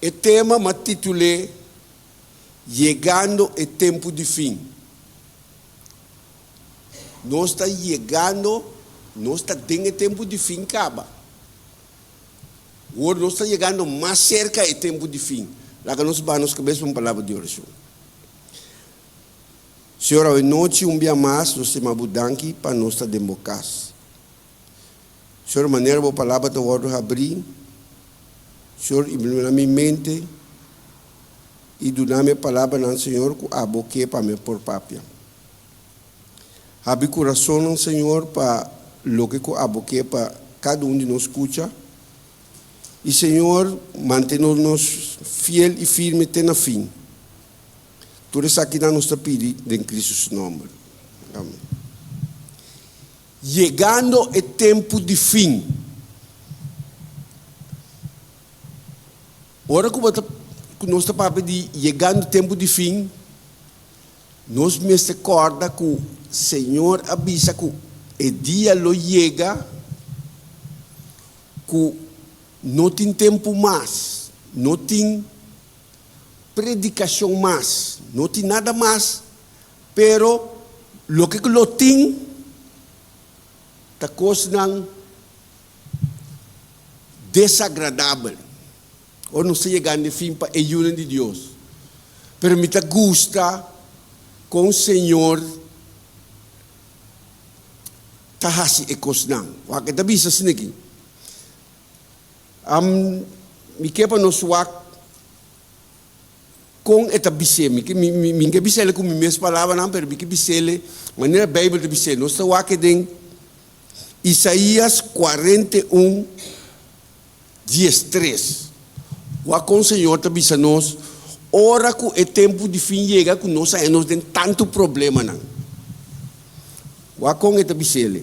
E tema m'a titul'é Yegando e Tempu di Fin. Nos ta yegando, nos ta den e tempu di fin kaba. Awor nos ta yegando mas serka e tempu di fin. Laga nos baha nos kabes pa un palabra di orashon. Señor, awe nochi un bia mas nos ta yama Bo danki pa nos ta den Bo kas. Señor, manera Bo palabra ta wòrdu habrí, Señor, ilumina mi mente i duna mi e palabranan, Señor, ku Abo ke pa mi por papia. Habri kurasonnan, Señor, pa loke ku Abo ke pa kada un di nos skucha. I, Señor, mantene nos fiel i firme te na fin. Tur esakinan nos ta pidi den Cristo su nòmber. Amen. Yegando e tempu di fin. Ora ku bo ta ku nos ta papia di yegando tempu di fin, nos mester kòrda ku Señor a bisa ku e dia lo yega ku no tin tempu mas, no tin predikashon mas, no tin nada mas. Pero loke ku lo tin ta kosnan desagradabel. Ora nos ta yegando e fin pa e yunan di Dios. Pero mi ta gusta kon Señor ta hasi e kosnan. Wak e ta bisa asina aki. Mi ke pa nos wak. Kon e ta bis'é? Mi ke, mi, mi, mi ke bis'el ku mi mes palabranan, pero mi ke bis'el manera Beibel ta bis'é. Nos ta wak den Isaías 41, 13. Wak kon Señor ta bisa nos ora ku e tempu di fin yega ku nos haña nos den tantu problemanan. Wak kon e ta bis'el.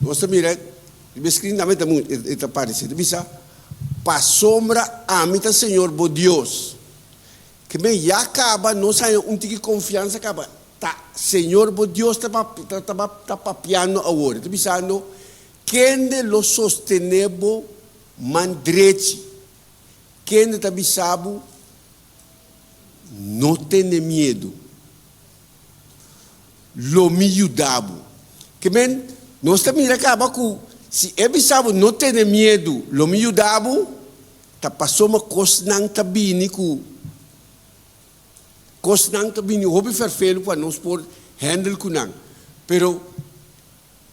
Nos ta mira riba e screen tambe e ta parece. E ta bisa, Pasobra ami ta Señor bo Dios. Ke men ya caba nos haña un tiki confiansa caba. Ta Señor bo Dios ta ta papiando awor. E ta bisando, Kende lo sostene bo man drechi? Kende ta bisa bo, No tene miedu. Lo mi yuda bo. Ke men, nos ta mira kaba ku si e bisa bo no tene miedu, lo mi yuda bo, ta pasobra kosnan ta bini ku kosnan ta bini hopi ferfelu pa nos por handle ku nan. Pero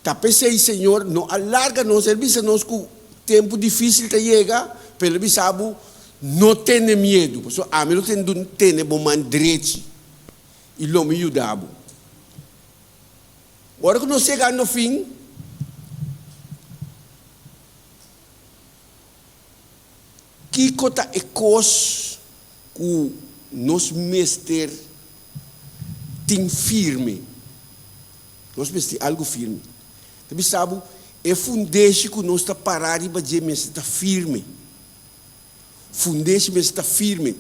Ta p'esei Señor no a larga nos, El bisa nos ku tempu difísil ta yega, pero El bisa bo, No tene miedu, pasobra ami lo tene dun tene bo man drechi i lo mi yuda bo. Ora ku nos yega no fin, kiko ta e kos ku nos mester tin firme? Nos mester algu firme. Ta bisa bo, e fundeshi ku nos ta pará riba dje mester ta firme. Fundeshi mester ta firme.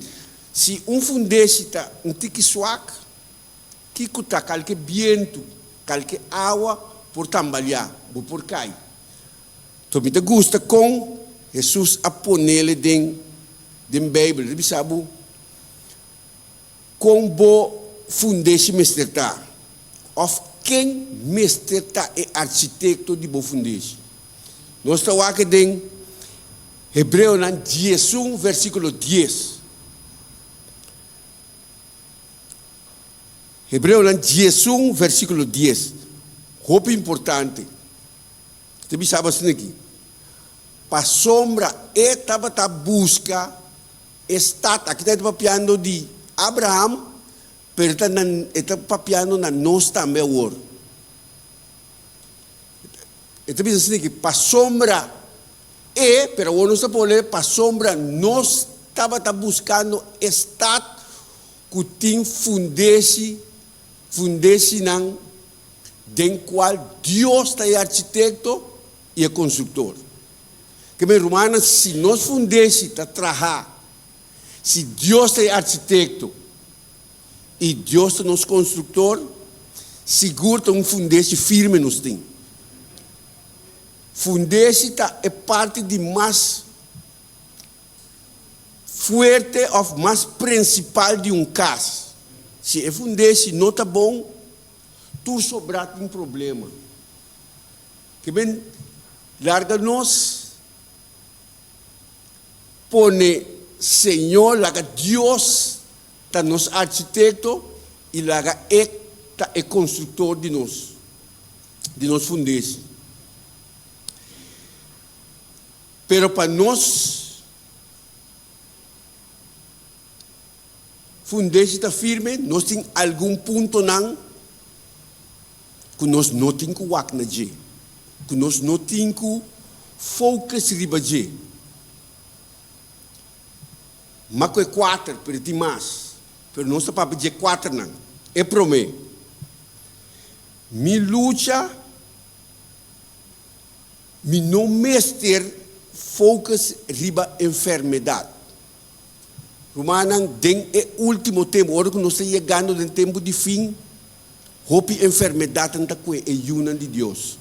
Si un fundeshi ta un tiki swak, kiko ta? Kalke bientu, kalke awa por tambaliá, bo por kai. To mi ta gusta kon Hesus a ponele den den Beibel. Ta bisa bo kon bo fundeshi mester ta òf ken mester ta e architekto di bo fundeshi. Nos ta wak den Hebreonan 11 versíkulo 10. Hebreonan 11 versíkulo 10. Hopi importante. Ta bisa bo asina aki, Pasobra e tabata buska e stat, aki ta papiando di Abraham, pero ta na, e ta papiando na nos tambe awor. E ta bisa asina aki, Pasobra e, pero awor nos ta pone, pasobra nos tabata buskando e stat ku tin fundeshi, fundeshinan den cual Dios ta e architecto y e constructor. Ke mi rumannan, si nos fundeshi ta traha, si Dios ta e architecto y Dios ta nos constructor, sigur ta un fundeshi firme nos tin. Fundeshi ta e parti di mas fuerte òf mas prinsipal di un kas. Si e fundeshi no ta bon, tur sobrá tin problema. Ke ben larga nos pone Señor, laga Dios ta nos architekto i laga E ta e konstruktor di nos, di nos fundeshi. Pero pa nos fundeshi ta firme, nos tin algun puntonan ku nos no tin ku wak na dje, ku nos no tin ku focus riba dje. Ma ku e kuater, pero tin mas. Pero nos ta papia dje kuaternan. E promé, mi lucha. Mi no mester focus riba enfermedad. Rumannan, den e ultimo tempu, ora ku nos ta yegando den tempu di fin, hopi enfermedadnan ta kue e yunan di Dios.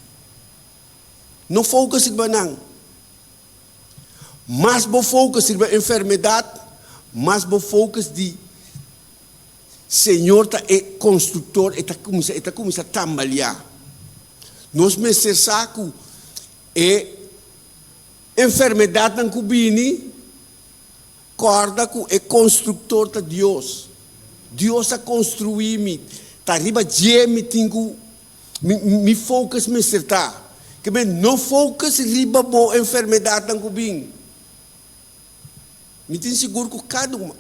No focus riba nan. Mas bo focus riba enfermedad, mas bo focus di Señor ta e constructor, e ta cuminsa, e ta cuminsa tambaleá. Nos mester sa cu e enfermedadnan cu bini, corda cu e constructor ta Dios. Dios a construí mi, ta riba dje mi tin cu, mi, mi focus mester ta. Ke men no focus riba bo enfermedadnan cu bin. Mi tin sigur ku kada un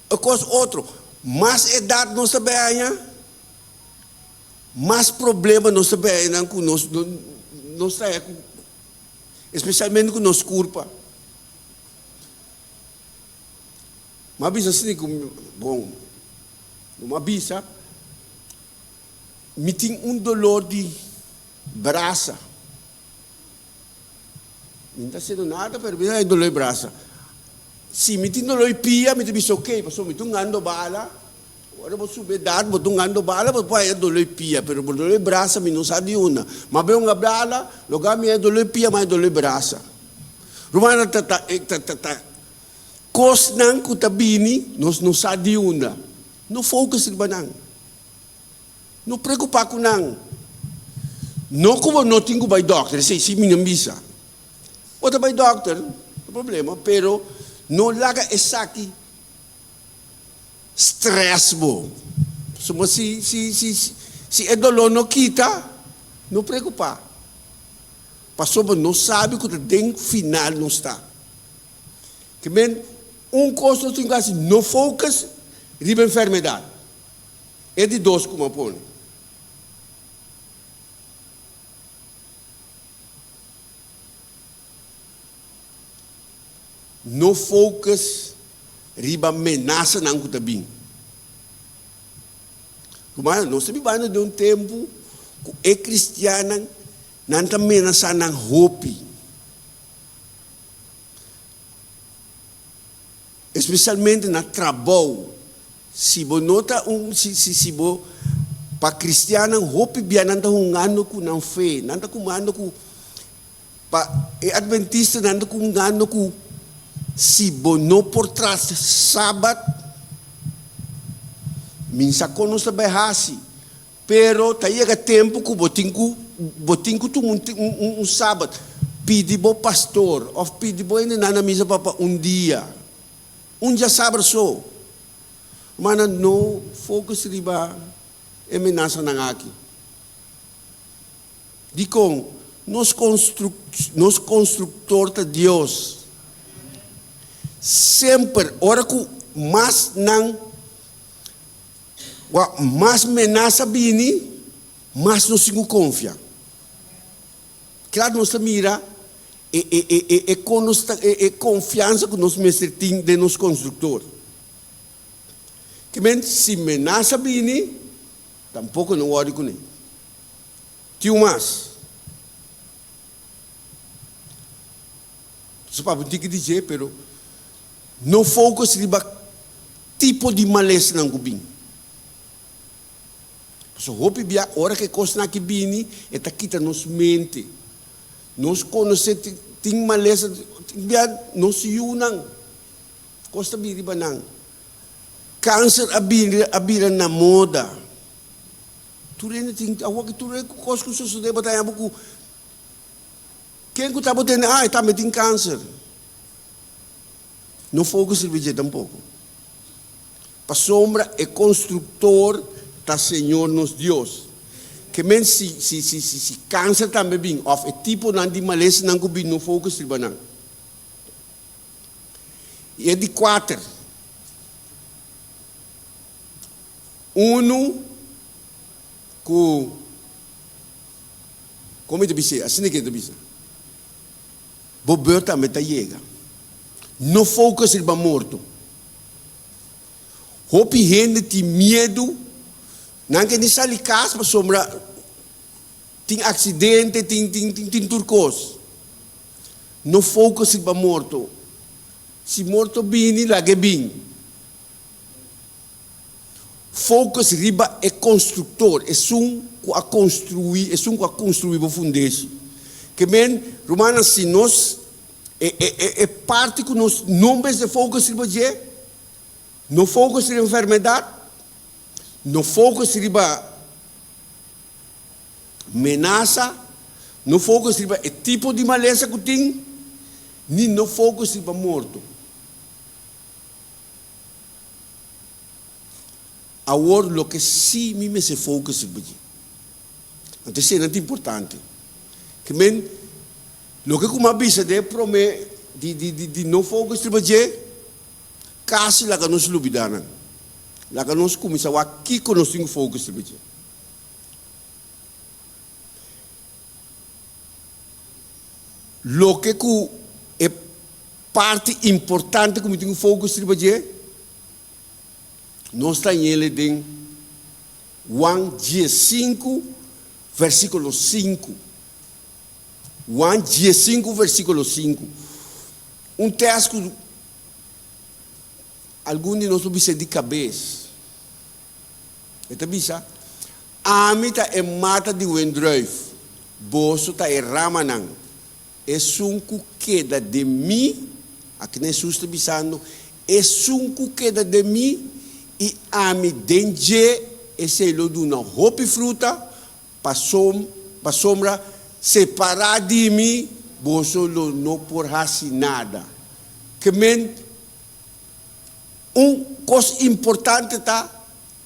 e kos otro. Mas edat nos ta bai haña, mas problema nos ta bai haña ku nos nos ta haña ku espesialmente ku nos kurpa. Mi a bisa asina ku bon, no mi a bisa, mi tin un dolor di brasa. Mi no ta haciendo nada, pero mi ta haña dolor di brasa. Si mi tin dolor di pia, mi ta bisa ok, pasobra mi ta hungando bala. Ora bo subi edad, bo ta hungando bala, bo por haña dolor di pia, pero bo dolor di brasa mi no sa di unda. Ma bo hunga bala, loga mi haña dolor di pia, mi haña dolor di brasa. Rumannan, ta ta ta ta ta kosnan ku ta bini, nos no sa di unda. No focus riba nan. No preocupa cu nan. No cu bo no tin cu bay dokter, esey si mi no bisa. Bo ta bay dokter, no problema, pero no laga esaki stress bo. Pasobra si, si, si, si e dolor no kita, no preocupa. Pasobra no sabi cu ta den final nos ta. Ke men, un cos nos tin cu haci, no focus riba enfermedad. E di dos ku m'a pone. No focus riba menasanan ku ta bin. Rumannan, nos ta bibando den un tempu ku e kristiannan nan ta menasá nan hopi. Especialmente na trabou. Si bo no ta un, si, si, si bo, pa cristiannan hopi bia nan ta hungando cu nan fe, nan ta cumando cu, pa e adventistanan ta cumgando cu si bo no por traha sabat, mi sa con nos ta bay haci, Pero ta yega tempu ku bo tin ku bo tin ku tuma un un sabat. Pidi bo pastor òf pidi bo hendenan na misa pa pa un dia. Un djasabra so. Rumannan, no focus riba e menasanan aki. Dikon? Nos nos konstruktor ta Dios. Semper ora ku mas nan. Wak, mas menasa bini, mas nos tin ku konfia. Kla nos ta mira e e e e e kon nos ta e e konfiansa ku nos mester tin den nos konstruktor. Ke men si menasa bini, tampoko no wòri kuné. Tin un mas. Su papia un tiki di dje, pero no focus riba tipo di malesnan ku bin. Pasobra hopi bia ora ku e kosnan aki bini, e ta kita nos mente. Nos konosé tin malesa, tin bia nos yunan kos ta bini riba nan. Kanser a bini a bira na moda. Tur hende tin awor ki tur e kos ku sosodé bo ta haña bo ku ken ku ta bo tende ah e tambe tin kanser. No focus riba dje tampoko. Pasobra e konstruktor ta Señor nos Dios. Ke men si si si si si kanser tambe bin òf e tiponan di malesanan ku bin no focus riba nan. I e di kuater, unu ku kon mi ta bis'é? Asina ke ta bisa. Bo beurt tambe ta yega. No focus riba morto. Hopi hende tin miedu, nan ke ni sali kas pasobra tin aksidente, tin tin tin tin tur kos. No focus riba morto. Si morto bini, laga e bin. Focus riba e constructor, esun cu a construi, esun cu a construi bo fundeshi. Ke men, rumannan, si nos, e, e, e, e parti cu nos no mester focus riba dje, no focus riba enfermedad, no focus riba menasa, no focus riba e tipo di malesa cu tin, ni no focus riba morto. Awor loke si mi mester focus riba dje. Anto esei nan ta importante. Ke men loke ku mi a bisa den e prome di di di di no focus riba dje, kasi laga nos lubida nan. Laga nos kuminsa wak kiko nos tin ku focus riba dje. Loke ku e parti importante ku mi tin ku focus riba dje, nos ta hañ'el den Juan diesinku versikulo sinku. Juan diesinku versikulo sinku. Un tèst ku algun di nos por bisa di kabes. E ta bisa, Ami ta e mata di wendruif, boso ta e ramanan. Esun ku keda den mi, akina Hesus ta bisando, esun ku keda den mi i ami den dje, esei lo duna hopi fruta, pasobra separá di mi boso lo no por hasi nada. Ke men, un kos importante ta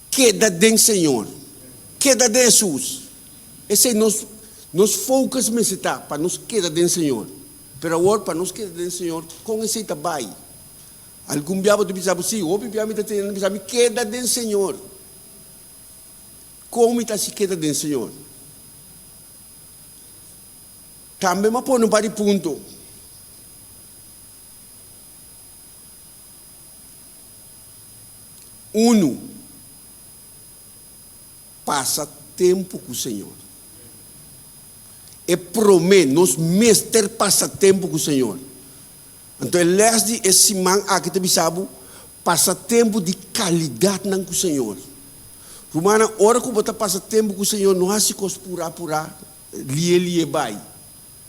Keda den Señor. Keda den Hesus. Esei nos nos focus mester ta, pa nos keda den Señor. Pero awor pa nos keda den Señor, kon esei ta bai? Algun bia bo ta bisa bo, si, hopi bia mi ta tene bisa mi keda den Señor. Kon mi ta hasi keda den Señor? Tambe mi a pone un par di punto. Unu, pasa tempu ku Señor. E promé, nos mester pasa tempu ku Señor. Anto e lès di e siman aki ta bisa bo, pasa tempu di kalidatnan ku Señor. Rumannan, ora ku bo ta pasa tempu ku Señor, no hasi kos purá purá, lié lié bai.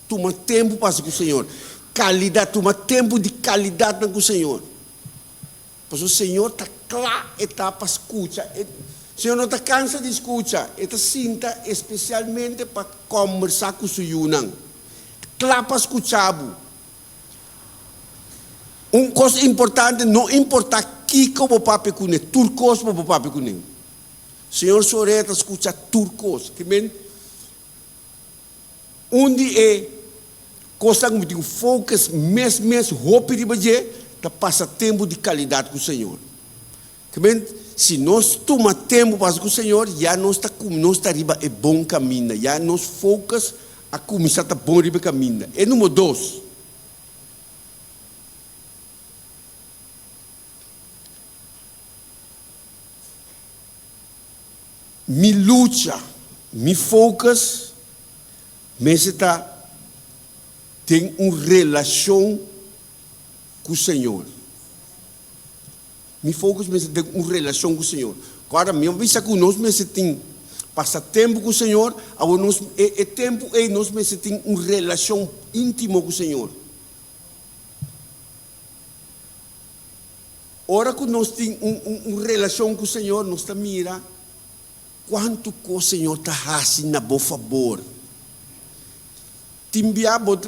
Tuma tempu pasa ku Señor. Kalidat, tuma tempu di kalidatnan ku Señor. Pasobra Señor ta kla, E ta pa skucha. E, Señor no ta kansa di skucha. E ta sinta espesialmente pa kòmbersá ku Su yunan. Kla pa skucha bo. Un kos importante, no importá kiko bo papia kuné, tur kos bo por papia kuné. Señor su orea ta skucha tur kos. Ke men, Un di e kosnan ku mi tin ku focus mes mes hopi riba dje ta pasa tempu di kalidat ku Señor. Kimen si nos tuma tempu pasa ku Señor ya nos ta nos ta riba e bon kaminda, ya nos focus a kuminsá ta bon riba e kaminda. E number dos. Mi lucha, mi focus mester ta den un relacion cu Señor. Mi focus mester den un relacion cu Señor. Corda, mi a bisa cu nos mester tin. Pasa tempu ku Señor, awor nos e e tempu ei nos mester tin un relashon íntimo ku Señor. Ora ku nos tin un un un relashon ku Señor, nos ta mira kuantu kos Señor ta hasi na bo fabor. Tin bia bo ta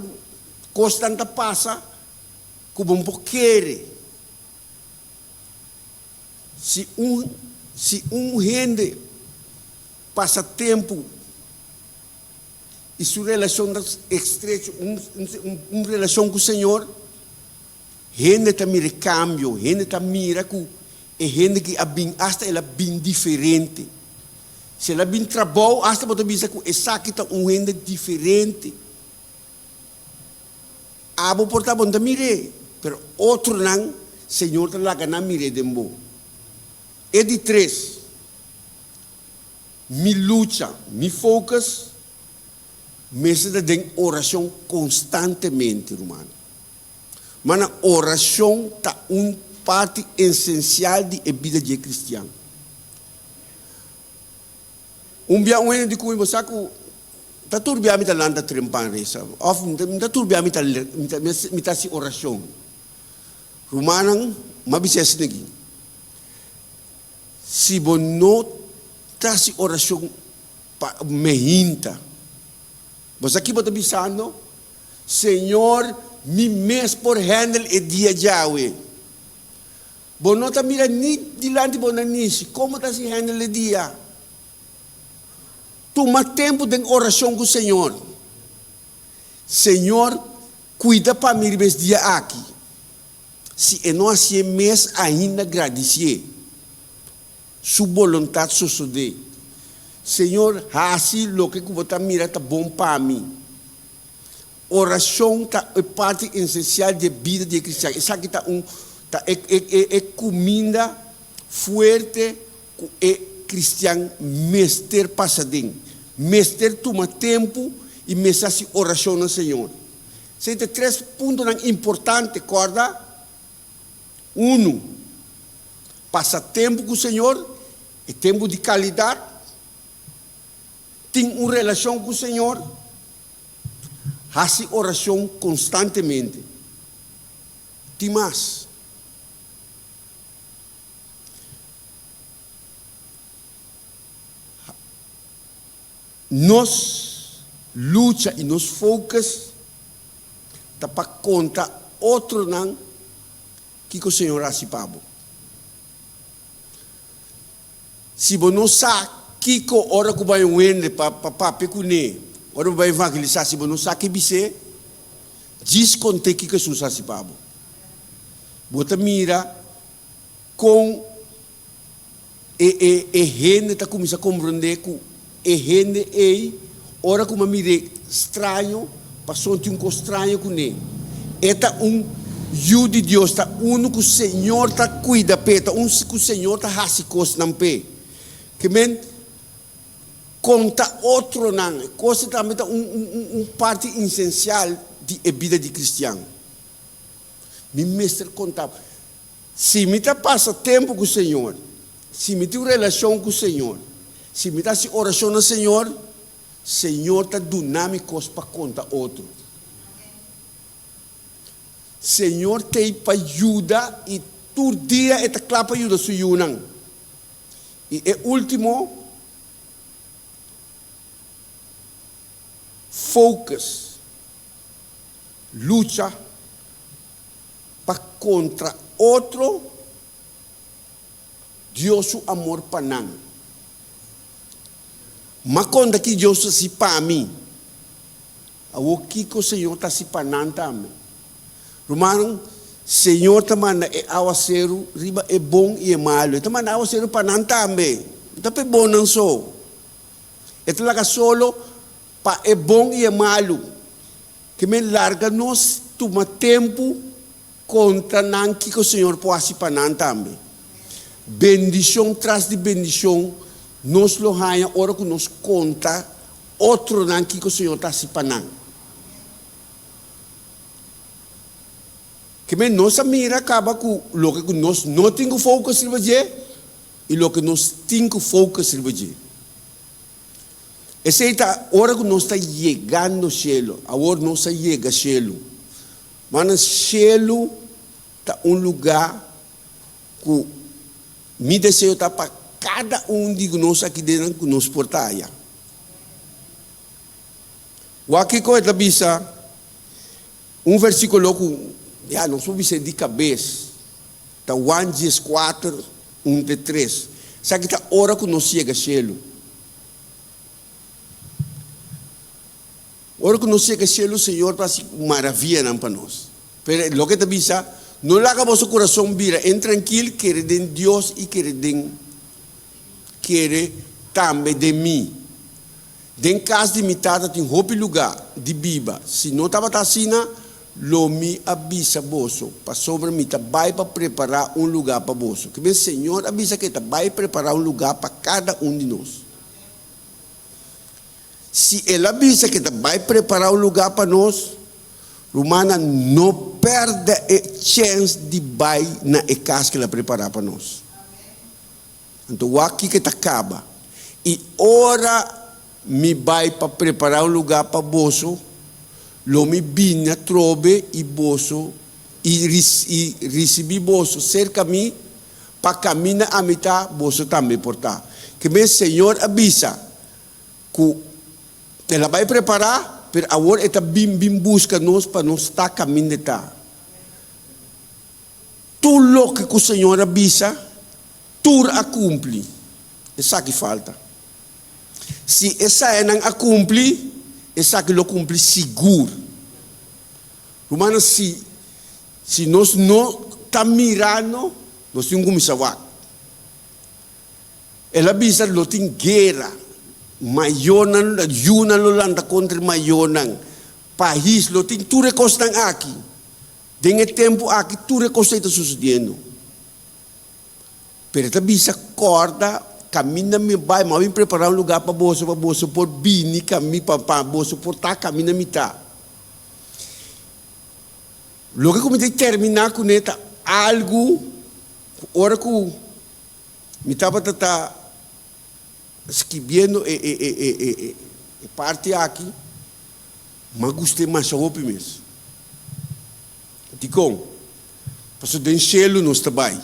kosnan ta pasa ku bo no por kere. Si un si un hende pasa tempu i su relashon ta estrecho, un un relashon ku Señor, hende ta mira e kambio, hende ta mira ku e hende ki a bin asta el a bin diferente. Si el a bin trabou asta bo ta bisa ku esaki ta un hende diferente. Abo por ta bo no ta mir'é, pero otronan Señor ta laga nan mir'é den bo. E di tres, mi lucha, mi focus mester ta den oracion constantemente, rumannan. Mana oracion ta un parti esencial di e bida di e cristian. Un bia un hende di ku mi, bo sa ku ta tur bia mi ta lanta trempan resa òf mi ta tur bia mi ta mi ta hasi orashon. Rumannan, mi a bisa esei aki, si bo no ta hasi orashon pa mehinta, bo sa ki bo ta bisando? Señor, mi mes por handle e dia djawe. Bo no ta mira ni dilanti bo nanishi. Kon bo ta hasi hende e dia? Tuma tempu den orashon ku Señor. Señor, kuida pa mi riba es dia aki. Si e no hasié mes ainda gradisié. Su boluntat sosodé. Señor, hasi loke ku bo ta mira ta bon pa mi. Orashon ta e parti esensial di e bida di e kristian. Esaki ta un ta e e e kuminda fuerte ku e kristian mester pasa den. Mester tuma tempu i mester hasi orashon na Señor. Esei ta e tres puntonan importante, kòrda. Unu, pasa tempu ku Señor, e tempu di kalidat. Tin un relashon ku Señor. Hasi orashon konstantemente. Tin mas. Nos lucha i nos focus ta pa konta otronan kiko Señor a hasi pa bo. Si bo no sa kiko ora ku bai un hende pa pa papia kuné, ora bo bai evangelisá, si bo no sa ke bis'é, djis kont'é kiko Hesus hasi pa bo. Bo ta mira kon e e e hende ta kuminsá komprondé ku e hende ei, ora ku bo a mir'é straño, pasobra tin un kos straño kuné. E ta un yu di Dios, ta unu ku Señor ta kuida p'e, ta un ku Señor ta hasi kosnan p'e. Ke men konta otronan, e kos ei tambe ta un un un parti insensial di e bida di kristian. Mi mester konta. Si mi ta pasa tempu ku Señor, si mi tin un relashon ku Señor, si mi ta hasi orashon na Señor, Señor ta duna mi kos pa konta otro. Señor t'ei pa yuda i tur dia e ta kla pa yuda su yunan. I e último, focus, lucha pa kontra otro Dios su amor pa nan. M'a konta ki Dios ta hasi pa mi. Awor kiko Señor ta hasi pa nan tambe? Rumannan, Señor ta manda e awaseru riba e bon i e malu. E ta manda awaseru pa nan tambe, no ta pa e bonnan so. E ta laga solo pa e bon i e malu. Ke men larga nos tuma tempu konta nan kiko Señor por hasi pa nan tambe. Bendishon tras di bendishon nos lo haña ora ku nos konta otronan kiko Señor ta hasi pa nan. Ke men nos a mira kaba ku loke ku nos no tin ku focus riba dje i loke nos tin ku focus riba dje. Esei ta ora ku nos ta yegando shelu. Awor nos a yega shelu. Mana shelu ta un lugá ku mi deseo ta pa kada un di nos aki den ku nos por ta aya. Wak kiko e ta bisa un versíkulo ku ya nos por bisa di kabes ta Juan dieskuater un te tres. Esaki ta ora ku nos yega shelu. Ora ku nos yega shelu, Señor ta hasi maravianan pa nos. Pero loke ta bisa, No laga boso kurason bira intrankil, kere den Dios i kere den kere tambe den mi. Den kas di mi Tata tin hopi lugá di biba. Si no tabata asina, lo mi a bisa boso, pasobra mi ta bai pa prepará un lugá pa boso. Kiben Señor a bisa ku e ta bai prepará un lugá pa kada un di nos. Si el a bisa ku e ta bai prepará un lugá pa nos, rumannan, no pèrdè e chèns di bai na e kas ku el a prepará pa nos. Anto wak kiko e ta kaba. I ora mi bai pa prepará un lugá pa boso, lo mi bini atrobe i boso i i risibí boso serka mi, pa kaminda ami ta, boso tambe por ta. Keme Señor a bisa ku El a bai prepará, pero awor E ta bin bin buska nos pa nos ta kaminda E ta. Tur loke ku Señor a bisa, tur a kumpli. Esaki falta. Si esayanan a kumpli, esaki lo kumpli sigur. Rumannan, si si nos no ta mirando, nos tin ku kuminsá wak. El a bisa lo tin guera, mayornan, yunan lo lanta kontra e mayornan, pais lo tin tur e kosnan aki. Den e tempu aki tur e kos ei ta susediendo. Pero e ta bisa, Kòrda, kaminda mi bai, mi a bin prepará un lugá pa boso, pa boso por bini kami, pa pa boso por ta kaminda mi ta. Loke ku mi ta terminá kuné ta algu ku ora ku mi tabata ta skibiendo e e e e e e parti aki, Mi a gust'é masha hopi mes. Dikon? Pasobra den shelu nos ta bai.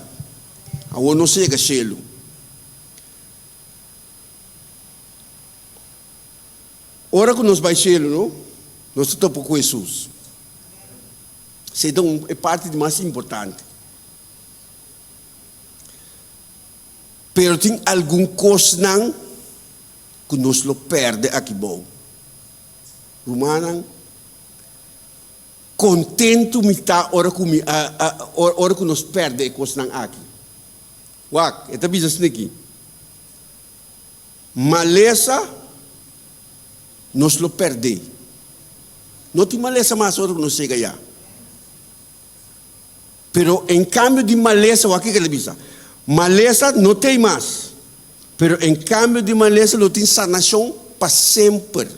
Awor nos a yega shelu. Ora ku nos bai shelu, no, nos ta topa ku Hesus. Esei ta un e parti di mas importante. Pero tin algun kosnan ku nos lo pèrdè aki bou. Rumannan, kontentu mi ta ora ku mi a a ora ku nos pèrdè e kosnan aki. Wak, e ta bisa asina aki, Malesa nos lo pèrdè. No tin malesa mas ora ku nos yega ya. Pero en kambio di malesa, wak kiko el a bisa, Malesa no t'ei mas, pero en kambio di malesa lo tin sanashon pa semper.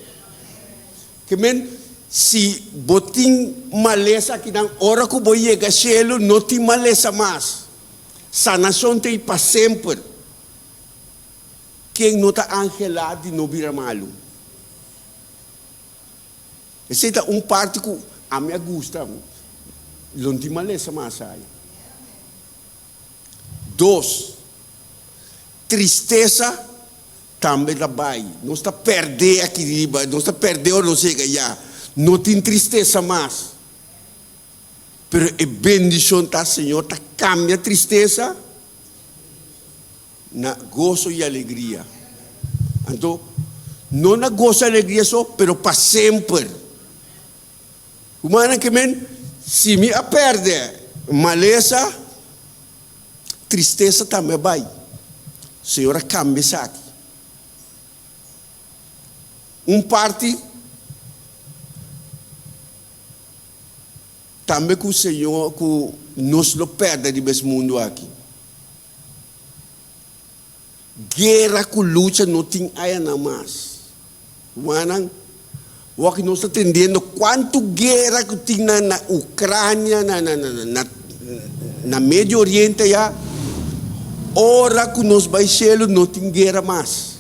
Ke men, si bo tin malesa akinan, ora ku bo yega shelu no tin malesa mas. Sanashon t'ei pa semper. Ken no ta anhelá di no bira malu? Esei ta un parti ku ami a gusta. Lo no tin malesa mas ai. Dos, tristesa tambe ta bai. Nos ta pèrdè aki riba, nos ta pèrdè ora nos yega ya. No tin tristesa mas. Pero e bendishon ta Señor ta kambia tristesa na goso i alegria. Anto, no na goso i alegria so, pero pa semper. Rumannan ke men, si mi a pèrdè malesa, tristesa tambe a bai. Señor a kambia esaki. Un parti tambe ku Señor, ku nos lo pèrdè riba es mundu aki. Guera ku lucha no tin ayanan mas. Rumannan, wak nos ta tendiendo kuantu guera ku tin na na Ucrania, na na na na na Medio Oriente ya. Ora ku nos bai shelu no tin guera mas.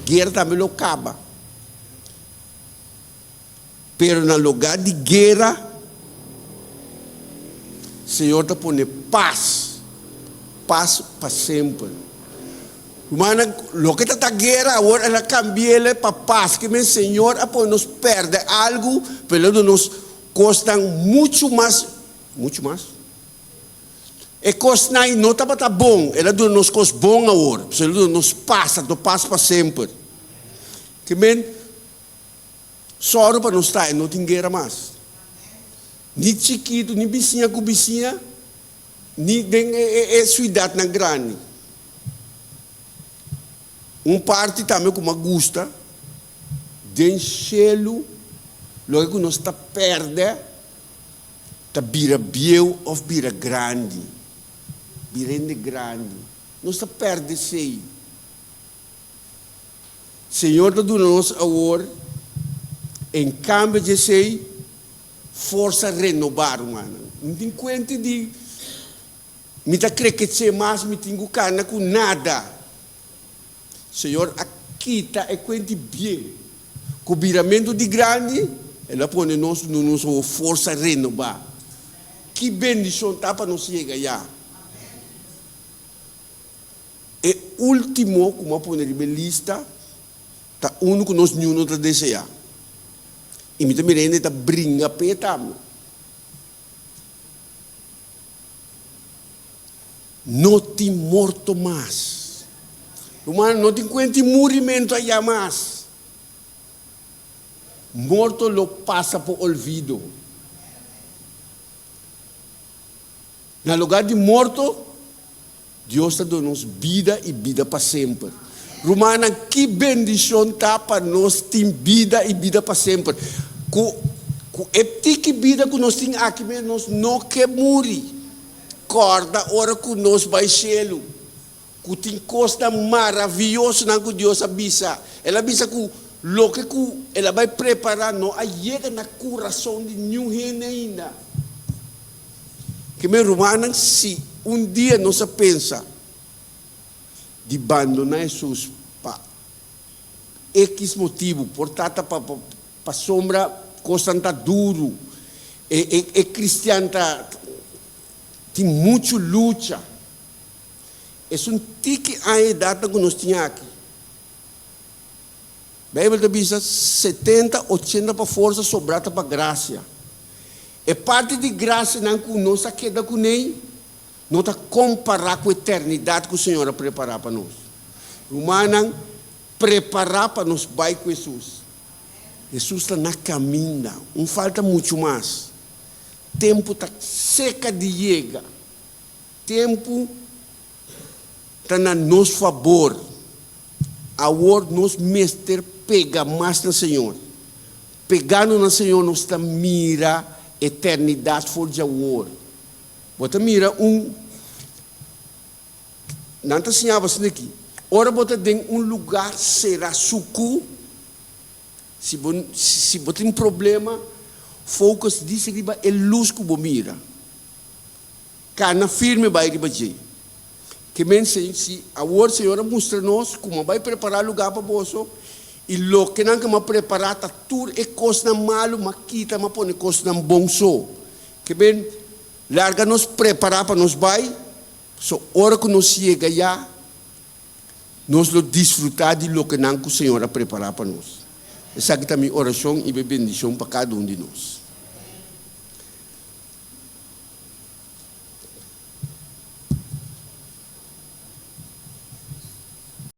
Guera tambe lo kaba. Pero na lugá di guera, Señor ta pone pas, pas pa semper. Rumannan, loke ta ta guera awor el a kambi'el pa pas. Ke men Señor a pone nos pèrdè algu, pero el a duna nos kosnan muchu mas, muchu mas? E kosnan ei no tabata bon, el a duna nos kos bon awor, pasobra el a duna nos pas, anto pas pa semper. Ke men Sòru pa nos ta e no tin guera mas. Ni chikitu, ni bisiña ku bisiña, ni den e suidatnan grandi. Un parti tambe ku mi a gusta, den shelu loke ku nos ta pèrdè ta bira bieu òf bira grandi, bira hende grandi. Nos ta pèrdè esei. Señor ta duna nos awor, en cambio di esey, forsa renoba, rumannan. Mi tin cuenta di mi ta crekece mas, mi tin cu cana cu nada. Señor a kita e cuenta bien. Cu biramento di grandi, El a pone nos duna nos awor forsa renoba. Ki bendicion ta pa nos yega ya! E último ku mi a pone riba e lista ta unu ku nos niun no ta deseá. I mi ta mira hende ta bringa p'e tambe. No tin morto mas. Rumannan, no tin kuenta di murimentu ayá mas. Morto lo pasa por olvido. Na lugar di morto, Dios ta duna nos bida i bida pa semper. Rumannan, ki bendishon ta pa nos tin bida i bida pa semper! Ku ku e tiki bida ku nos tin aki mes, nos no ke muri. Kòrda ora ku nos bai shelu, ku tin kosnan maraviosonan ku Dios a bisa. El a bisa ku loke ku el a bai prepará no a yega na kurason di niun hende ainda. Ke mi rumannan, si un dia nos a pensa di bandoná Hesus pa ekis motibu, por ta ta pasobra kosnan ta duru, e kristian ta tin muchu lucha, esun tiki aña edatnan ku nos tin aki. Bijbel ta bisa 70, 80 pa forsa, sobrá ta pa grasia. E parti di grasianan ku nos a keda kuné no ta kompará ku eternidat ku Señor a prepará pa nos. Rumannan, prepará pa nos bai ku Hesus. Hesus ta na kaminda, un falta muchu mas. Tempu ta seka di yega. Tempu ta na nos fabor. Awor nos mester pega mas na Señor. Pegando na Señor nos ta mira eternidad for di awor. Bo ta mira un, nan ta siña bo asina aki, ora bo ta den un lugar sera suku, si bo si bo tin problema, focus dice riba e luz ku bo mira. Kana firme bai riba dje. Ke men si awor Señor a mustra nos kuma bai prepará lugá pa boso, i loke nan ke m'a prepará ta tur e kosnan malu m'a kita, m'a pone kosnan bon so. Ke men larga nos prepará pa nos bai, so ora ku nos yega ya, nos lo disfrutá di loke nan ku Señor a prepará pa nos. Esaki ta mi orashon i mi bendishon pa kada un di nos.